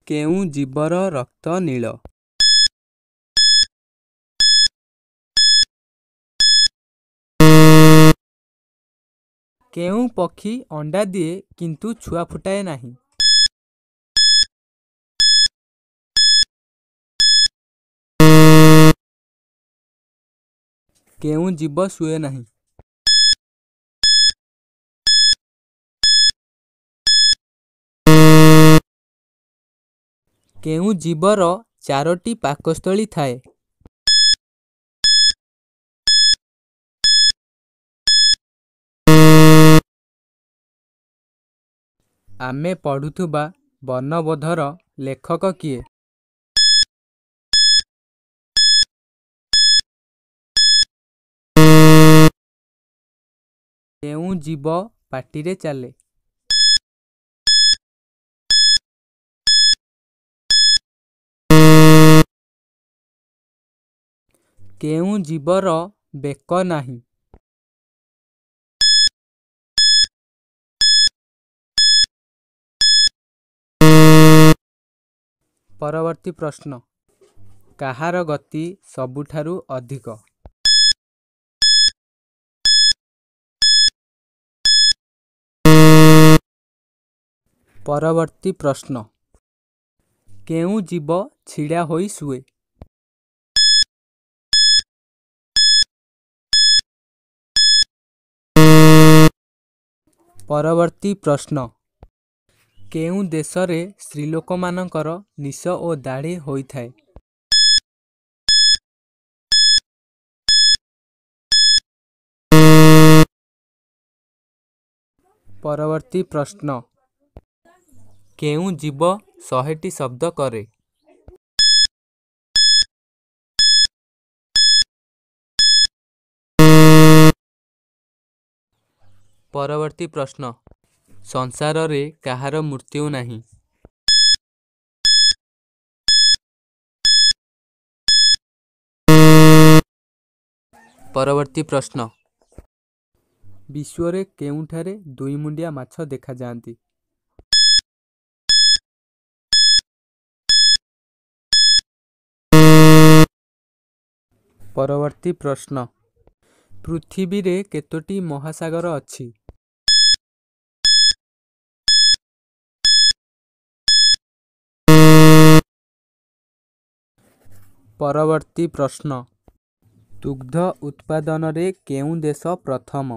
କେଉଁ ଜୀବର ରକ୍ତ ନୀଳ? କେଉଁ ପକ୍ଷୀ ଅଣ୍ଡା ଦିଏ କିନ୍ତୁ ଛୁଆ ଫୁଟାଏ ନାହିଁ? କେଉଁ ଜୀବ ଶୁଏ ନାହିଁ? କେଉଁ ଜୀବର ଚାରୋଟି ପାକସ୍ଥଳୀ ଥାଏ? ଆମେ ପଢୁଥିବା ବର୍ଣ୍ଣବୋଧର ଲେଖକ କିଏ? କେଉଁ ଜୀବ ପାଟିରେ ଚାଲେ? କେଉଁ ଜୀବର ବେକ ନାହିଁ? ପରବର୍ତ୍ତୀ ପ୍ରଶ୍ନ, କାହାର ଗତି ସବୁଠାରୁ ଅଧିକ? ପରବର୍ତ୍ତୀ ପ୍ରଶ୍ନ, କେଉଁ ଜୀବ ଛିଡ଼ା ହୋଇ ଶୁଏ? ପରବର୍ତ୍ତୀ ପ୍ରଶ୍ନ, କେଉଁ ଦେଶରେ ସ୍ତ୍ରୀଲୋକମାନଙ୍କର ନିଶ ଓ ଦାଢ଼ି ହୋଇଥାଏ? ପରବର୍ତ୍ତୀ ପ୍ରଶ୍ନ, କେଉଁ ଜୀବ 100ଟି ଶବ୍ଦ କରେ? ପରବର୍ତ୍ତୀ ପ୍ରଶ୍ନ, ସଂସାରରେ କାହାର ମୃତ୍ୟୁ ନାହିଁ? ପରବର୍ତ୍ତୀ ପ୍ରଶ୍ନ, ବିଶ୍ୱରେ କେଉଁଠାରେ ଦୁଇମୁଣ୍ଡିଆ ମାଛ ଦେଖାଯାଆନ୍ତି? ପରବର୍ତ୍ତୀ ପ୍ରଶ୍ନ, ପୃଥିବୀରେ କେତୋଟି ମହାସାଗର ଅଛି? ପରବର୍ତ୍ତୀ ପ୍ରଶ୍ନ, ଦୁଗ୍ଧ ଉତ୍ପାଦନରେ କେଉଁ ଦେଶ ପ୍ରଥମ?